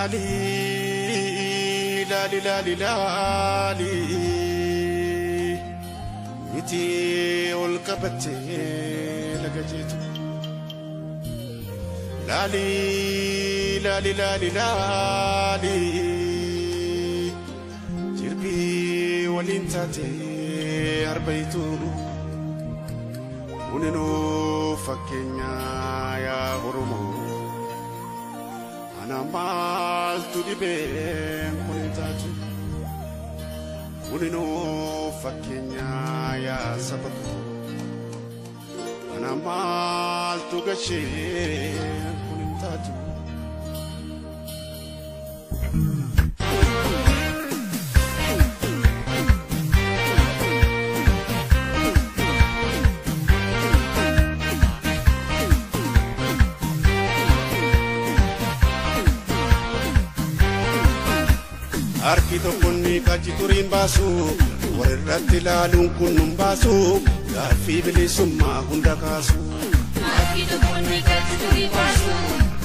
Lali lali lali lali miti ol qabatte laga jeetu. Lali lali lali lali jirbi waliin taate arbaitu. Kuninuu fakkeenya yaa Oromoo. Ana maaltu dhibeen kun hin taatu. Kuninuu fakkeenya yaa saba koo. Ana maaltu gasheen kun hin taatu. Harki tokkoon ni qachi turiin baasu, walirratti ilaaluun kun nun baasu, gaaffii bilisummaa hunda kaasu. Harki tokkoon ni qachi turiin baasu,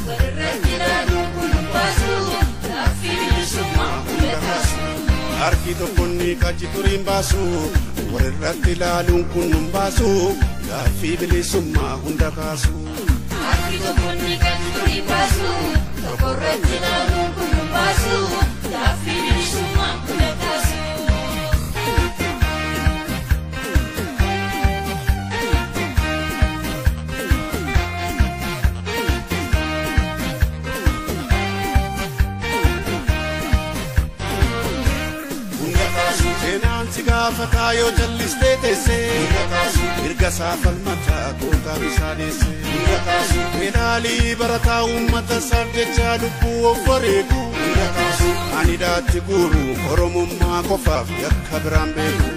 walirratti ilaaluun kun nun baasu, gaaffii bilisummaa hunda kaasu. Harki tokkoon ni qachi turiin baasu, walirratti ilaaluun kun nun baasu, gaaffii bilisummaa hunda kaasu. Harki tokkoon ni qachi turiin baasu, tokkorratti ilaaluun kun nun baasu, gaaffii bilisummaa hunda kaasu. Seenaan si gaafataa yoo jallistee teessee, mirga isaa falmataa gootaa isaa deessee. Fedhaalii barataa uummata isaaf jecha lubbuu of wareegu. Ani daatti guuru Oromummaa qofaaf yakka biraan beeku.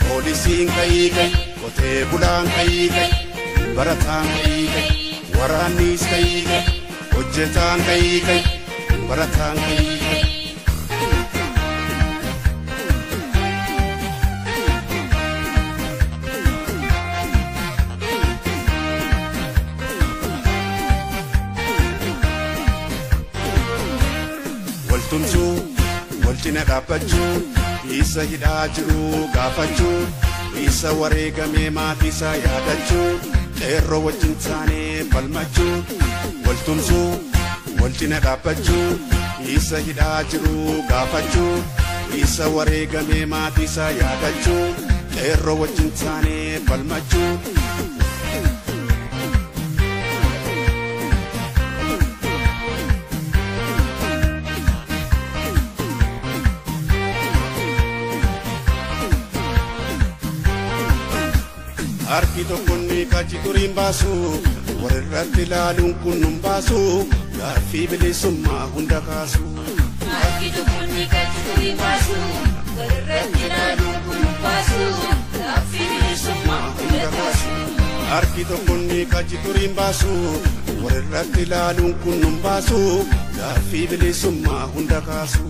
Poolisiin ka'ii ka'i, qotee bulaan ka'ii ka'i, barataan ka'ii ka'i, waraannis ka'ii ka'i, hojjetaan ka'ii ka'i, barataan ka'ii ka'i. Waltumsuu, wal cina dhaabbachuu, isa hidhaa jiru gaafachuu, isa wareegamee maatii isaa yaadachuu, qeerroo wajjin taanee falmachuu. Waltumsuu, wal cina dhaabbachuu, isa hidhaa jiru gaafachuu, isa wareegamee maatii isaa yaadachuu, qeerroo wajjin taanee falmachuu. Harki tokkoon ni qachi turiin baasu, walirratti ilaaluun kun nun baasu, gaaffii bilisummaa hunda kaasu. Harki tokkoon ni qachi turiin baasu, walirratti ilaaluun kun nun baasu, gaaffii bilisummaa hunda kaasu. Harki tokkoon ni qachi turiin baasu, walirratti ilaaluun kun nun baasu, gaaffii bilisummaa hunda kaasu.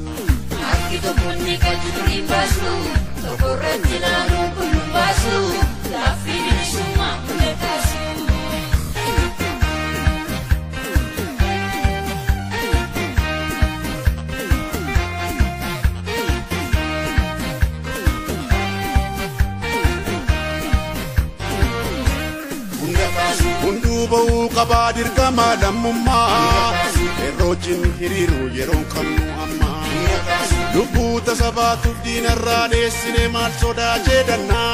Harki tokkoon ni qachi turiin baasu, tokkorratti ilaaluun kun nun baasu, gaaffii bilisummaa hunda kaasu. Hunduu ba'uu qabaa dirqama lammummaa, qeerroo wajjin hiriiruu yeroon qabnu amma. Lubbuu tasa baatuuf diinarraa dheessine maal sodaa jedhannaa.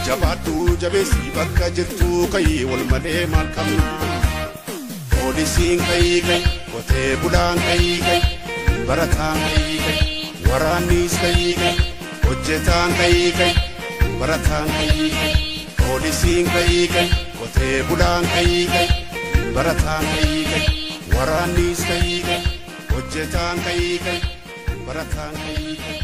Jabaadhuu jabeessii bakka jirtuu ka'ii wal malee maal qabna. Poolisiin ka'ii ka'i, qotee bulaan ka'ii ka'i, barataan ka'ii ka'i, waraannis ka'ii ka'i, hojjetaan ka'ii ka'i, barataan ka'ii ka'i. Poolisiin ka'ii ka'i, qotee bulaan ka'ii ka'i, barataan ka'ii ka'i, waraannis ka'ii ka'i, hojjetaan ka'ii ka'i, barataan ka'ii ka'i.